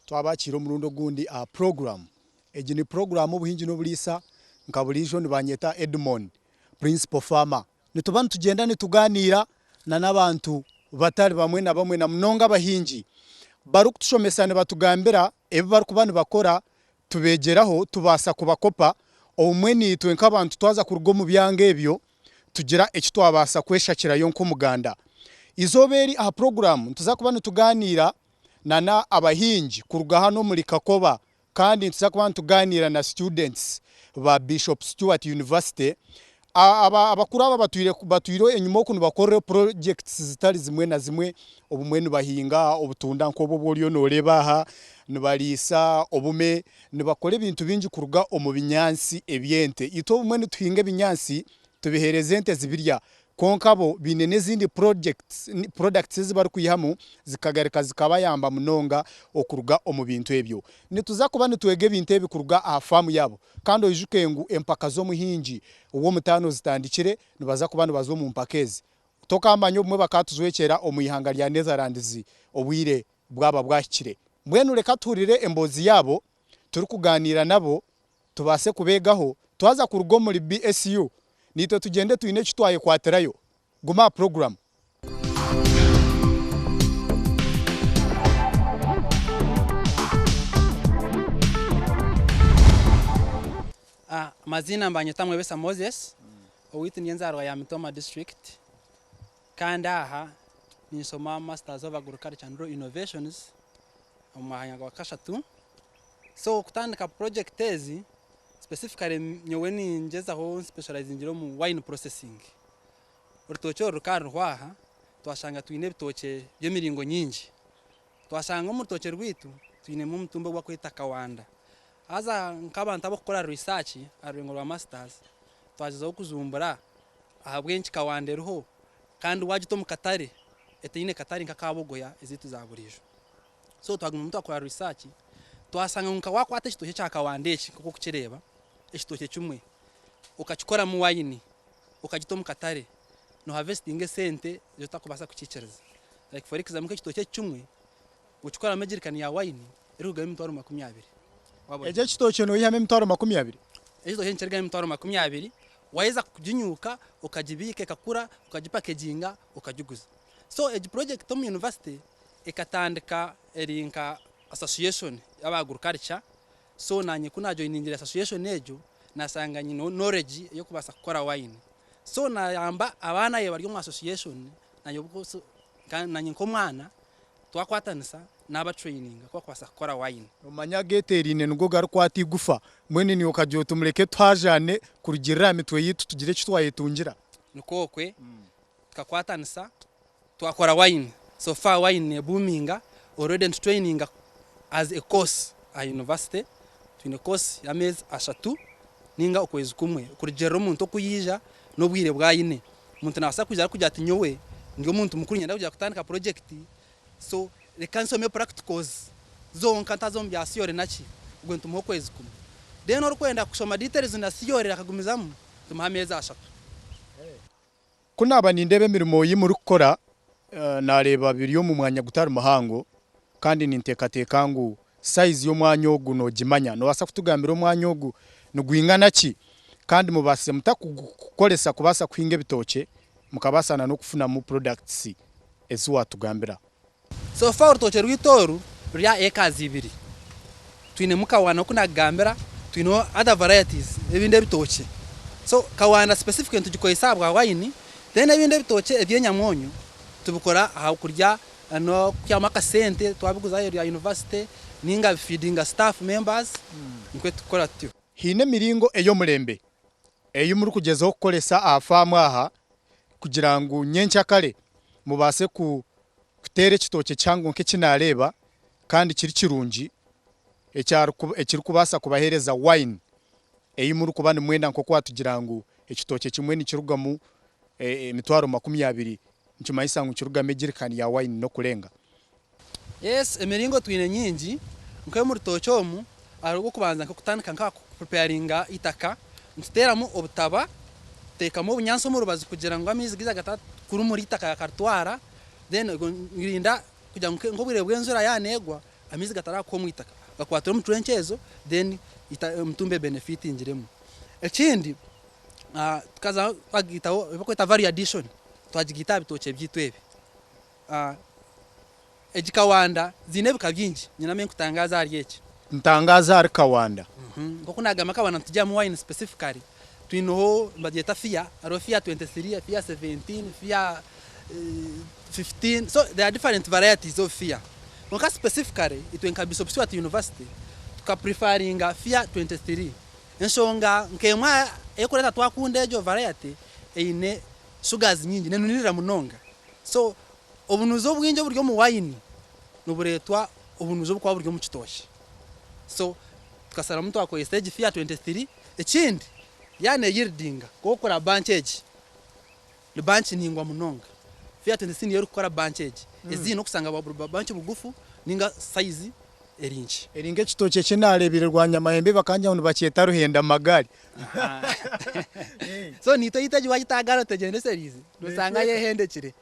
Twabakiira omurundi ogundi aha puroguramu. Egi ni puroguramu Obuhingi n'Oburiisa. Nka buriijo nibanyeta Edmon, Principal Farmer. Nituba nitugyenda nitugaaniira na n'abantu batari bamwe na bamwe na munonga abahingi. Barikutushomesa nibatugambira ebi barikuba nibakora tubeegyeraho tubaasa kubakopa. Obumwe naitwe nk'abantu twaza kuruga omu byanga ebyo tugira eki twabaasa kweshakirayo nk'omuganda. Eizooba eri aha puroguramu nituza kuba nitugaaniira na n'abahingi kuruga hanu omuri Kakoba kandi nituza kuba nitugaaniira na students ba Bishop Stuart University. Aba abakuru aba batwire batwire enyima oku nibakorera projects zitari zimwe na zimwe obumwe nibahinga obutunda nk'obu obu oriyo nooreeba aha, nibariisa obume, nibakora ebintu bingi kuruga omu binyaatsi eby'ente. Itwe obumwe nituhinga ebinyaatsi tubiheereza ente zibirya Kwonka bo baine n'ezindi projects, products ezi barikwihamu zikagaruka zikabayamba munonga okuruga omu bintu ebyo. Nituza kuba nitwega ebintu ebi kuruga aha faamu yaabo. Kandi oijuke ngu empaka z'omuhingi ow'omutaano zitandikire, nibaza kuba nibaza omu mpaka ezi. Tokaamanya obumwe bakaatujwekyera omu ihanga rya Netherlands obwire bwaba bwahikire. Mbwenu reka tuhurire emboozi yaabo turikugaaniira nabo tubaase kubeegaho twaza kuruga omuri BSU naitwe tugyende twine eki twayekwatirayo. Guma aha puroguramu. Amaziina nibanyeta Mwebesa Moses, owaitu ndi enzaarwa ya Mitooma district kandi aha ninshoma Masters of Agriculture and Rural Innovations omu mwanya gwa kashatu. So kutandika project ezi specifically nyowe ningyezaho nspecializingire omu wine processing. Orutookye oru rukaba ruriho aha, twashanga twine ebitookye by'emiringo nyingi. Twashanga omu rutookye rwaitu twinemu omutumba ogu barikweta kawanda. Haza nk'abantu abarikukora research aha rurengo rwa masters, twagyezaho kujumbura ahabw'enki kawanda eriho kandi waagita omu katare etaine katare nk'akaabogoya ezaitu za buriijo. So twagumizamu twakora research twashanga ngu nka wakwata ekitookye kya kawanda eki nk'oku orikukireeba, ekitookye kimwe okakikoramu wayini okagita omu katare no harvestinga esente ezi otarikubaasa kukiikiriza. Like for example nk'ekitookye eki kimwe okikoramu ejirikani ya wayini erikurugamu emitwaro 20. Wabona? Eki ekitookye noihamu emitwaro 20? Ekitookye nikirugamu emitwaro 20, waheza kuginyuuka okagibiika ekakura okagipakeginga okagiguza. So egi project omu university ekatandika eri nka association y'aba agriculture, so nanye ku najoiningire association egyo nashanga nyine knowledge ey'okubaasa kukora wine. So nayamba abaana abu bari omu association nanye nk'omwana twakwatanisa naba traininga oku bakubaasa kukora wine. Omanya ageteeraine nigo garikwata eigufa, mbwenu naiwe okagira oti mureke tuhajaane kurugiirira aha mitwe yaitu tugire eki twayetungira. Nikwo okwe tukakwatanisa twakora wine, so far wine nebuuminga, already nitutraininga as a course aha university, twine course y'ameezi ashatu ninga okwezi kumwe kurugiirira omuntu oku yaija n'obwire obu aine. Omuntu naabaasa kwija arikugira ati nyowe ndi omuntu mukuru niinyenda kugira kutandika project so reka nshome practicals zonka ntaza omu bya theory naki, obwo nitumuha okwezi kumwe. Then orikwenda kushoma details na theory akagumizamu nitumuha ameezi ashatu. Ku naaba nindeeba emirimo ei murikukora, naareeba biri omu mwanya gutari muhango kandi ninteekateeka ngu sayizi y'omwanya ogu noogimanya. Noobaasa kutugambira omwanya ogu nigwingana ki kandi mubaasize muta kugukoresa kubaasa kuhinga ebitookye mukabaasa n'okufunamu products ezi waatugambira? So far orutookye rwaitu oru ruri aha acres ibiri. Twinemu kawaana oku nakugambira, twineho other varieties ebindi ebitookye. So kawaana specifically nitugikozesa ahabwa wine, then ebindi ebitookye eby'enyamwonyo tubikora aha kurya n'okwihamu akasente twabiguza aheeru ya university ninga bifeedinga staff members nikwo tukukora tutyo. Haine emiringo ey'omurembe ei murikugyezaho kukoresa aha faamu aha kugira ngu nyenkyakare mubaase kuteera ekitookye kihango nk'eki naareeba kandi kiri kirungi ekirikubaasa kubaheereza wine ei murikuba nimwenda nk'oku waatugira ngu ekitookye kimwe nikirugamu emitwaro 20 nikimanyisa ngu nikirugamu ejirikaani ya wine n'okurenga. Yes, emiringo twine nyingi, nk'omu rutookye omu, hariho ogw'okubanza nk'okutandika nka kupreparinga eitaka, nituteeramu obutaba, tuteekamu obunyaatsi omu rubaju kugira ngu amaizi gaija gatakurumura eitaka gakaritwara, then nirinda kugira ngu nk'obwire bw'enjura yaaba neegwa, Amaizi gatarakuhwa omu itaka gakwatira omu trench ezo then emitumba ebenefitingiremu. Ekindi tukaza twagaitaho ebi barikweta value addition twagigaita aha bitookye byaitu ebi. Egi kawanda ziine ebika bingi nyine ahu nkutangaaza ahari eki. Ntangaaza ahari kawanda. Nk'oku naagamba kawanda nitugyamu wine specifically, twineho nibagyeta fia, hariho fia 23, fia 17, fia 15 so there are different varieties of fia. Kwonka specifically itwe nka Bishop Stuart University tuka preferringa fia 23. Enshonga nk'emwe erikureeta twakunda egyo variety eine sugars nyingi, nenunirira munonga so Obunuzi obwingi oburi omu wayini nibureetwa obunuzi oburikuba buri omu kitookye. So tukasharamu twakozesa egi Fiat 23. Ekindi yaaba neyieldinga ku orikukora bunch egi, ni bunch ningwa munonga. Fiat 23 niyo erikukora bunch egi. Ezindi nokusanga buri bunch bugufu ninga size eri nkye. Eri nk'ekitookye eki naareebire Rwanyamahembe bakangira ngu nibakyeta ruhendamagari. So naitwe eyaitu egi waagita aha gaari otegyendesereize noshanga yehendekire.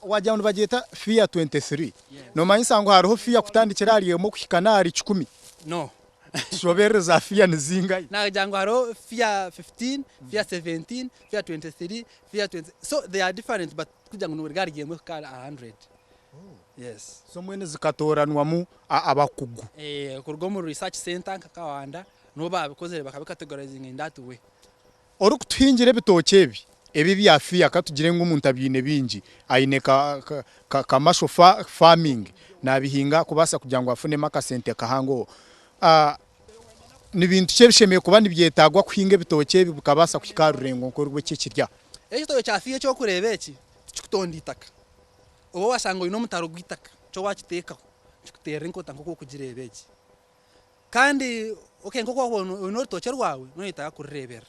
Wagira ngu nibagyeta FIA 23. Nomanyisa ngu hariho FIA kutandikira ahari emwe kuhika n'ahari kikumi? No. Tushoberere za FIA nizingahi? Nagira ngu hariho FIA 15, FIA 17, FIA 23, FIA 20 so they are different but tikugira ngu niriga ahari emwe kuhika aha 100. Yes. So mbwenu zikatooranwamu abakugu? Kuruga omu research center nka Kawanda nibo baabikozire bakabicategorizinga in that way. Orikutuhingira ebitookye ebi, ebi ebya FIA ka tugire ngu omuntu abiine bingi, aine ka ka commercial farming nabihinga kubaasa kugira ngu afunemu akasente kahangoho. Ni bintu ki ebishemereire kuba nibyetaagwa kuhinga ebitookye ebi bikabaasa kuhika aha rurengo nk'oru eki ekiri aha? Ekitookye kya FIA eki orikureeba eki tikikutonda itaka. Oba washanga oine omutaro gw'eitaka nikyo wakiteekaho, nikikuteerera enkota nk'oku orikugireeba egi. Kandi okay nk'oku wakuba oine orutookye rwawe noyetaaga kurureeberera.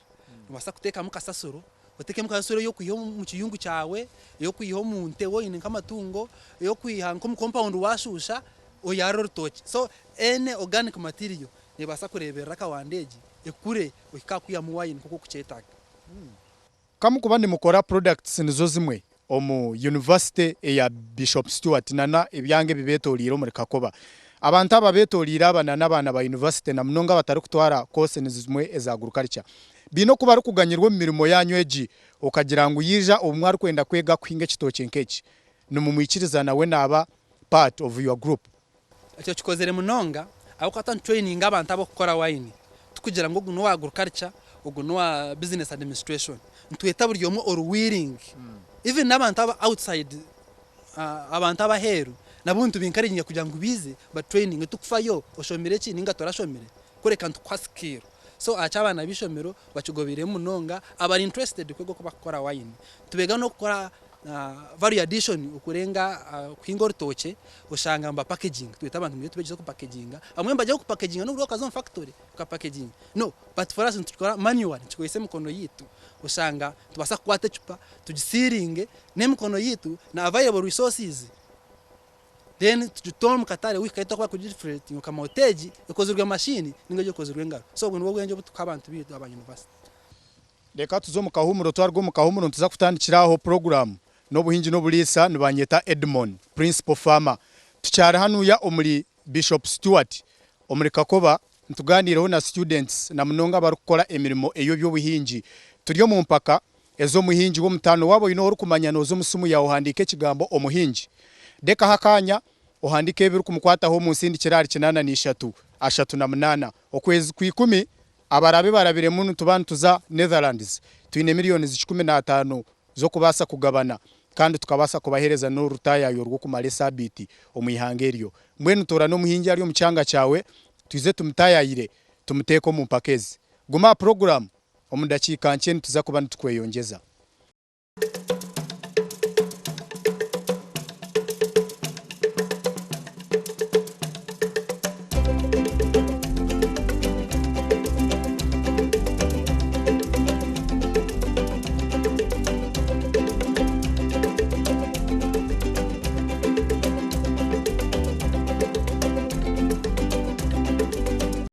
Noobaasa kuteekamu kasasiro, oteekemu kasasiro ey'okwiha omu kiyungu kyawe, ey'okwiha omu nte waaba oine nk'amatungo, ey'okwiha nk'omu compound waashuusha oyarire orutookye. So any organic material neebaasa kureeberera akawanda egi ekure ohike aha kwihamu wine nk'oku orikukyetaaga. Ka mukuba nimukora products nizo zimwe omu University eya Bishop Stuart nana ebyanga ebibetoroire omuri Kakoba. Abantu ababetoroire aba nana abaana ba University namunonga abatarikutwara course nizo zimwe eza Agriculture baine oku barikuganyirwa omu mirimo yanyu egi okagira ngu yaija obumwe arikwenda kwega kuhinga ekitookye nk'eki nimumwikiriza nawe naba part of your group. Ekyo kikozire munonga ahabw'okuba twaba nitutureyininga abantu ab'okukora wayini, tikugira ngu ogu n'owa agriculture, ogu n'owa business administration. Nitweta buri omwe ori willing, even n'abantu aba outside, abantu ab'aheeru nabo nituba encouraginga kugira ngu baije batutureyininge. Tikufayo oshomire ki ninga torashomire, kureka nitukuha skill. So aha ky'abaana b'eishomero bakigobeiremu munonga, abari interested kwega oku barikukora wayini. Nitubeega n'okukora Value addition okurenga kuhinga orutookye oshanga niba packaginga twete abantu mbwenu tubegyese oku packaginga abamwe nibagye oku packaginga noburyo okaza omu factory oka packaginga no but for us nitukikora manually nitukozesa emikono yitu oshanga nitubaasa kukwata ecupa tugisiiringe n'emikono yitu na available resources then tugitware omu katare wiiki ei twakuba kugirifretinga okamanya oti egi ekozirwe machine ninga egi ekozirwe engaro so obwo nibwo bwengye obu tukuha abantu bitu aba university. Reka tuze omu kahuumuro, twaruga omu kahuumuro nituza kutandikira aho puroguraamu n'obuhingi n'oburiisa nibanyeta Edmon, Principal Farmer. Tukyari hanuya omuri Bishop Stuart omuri Kakoba nitugaaniireho na students na munonga abarikukora emirimo ey'eby'obuhingi. Turi omu mpaka ez'omuhingi w'omutaano. Waaba oine ou orikumanya nooza omu simu yaawe ohandiike ekigambo omuhingi. Rekaho akaanya ohandiike ebirikumukwataho omu nsindikira ahari 83 38. Okwezi kw'ikumi Abaraabe barabiremu nituba nituza Netherlands, twine millions 15 z'okubaasa kugabana kandi tukabaasa kubaheereza n'orutaayaayo rw'okumara esaabiiti omu ihanga eryo. Mbwenu toorana omuhingi ari omu kyanga kyawe twize tumutaayaayire tumuteeke omu mpaka ezi. Guma aha puroguraamu, omu dakiika nkye nituza kuba nitukweyongyeza.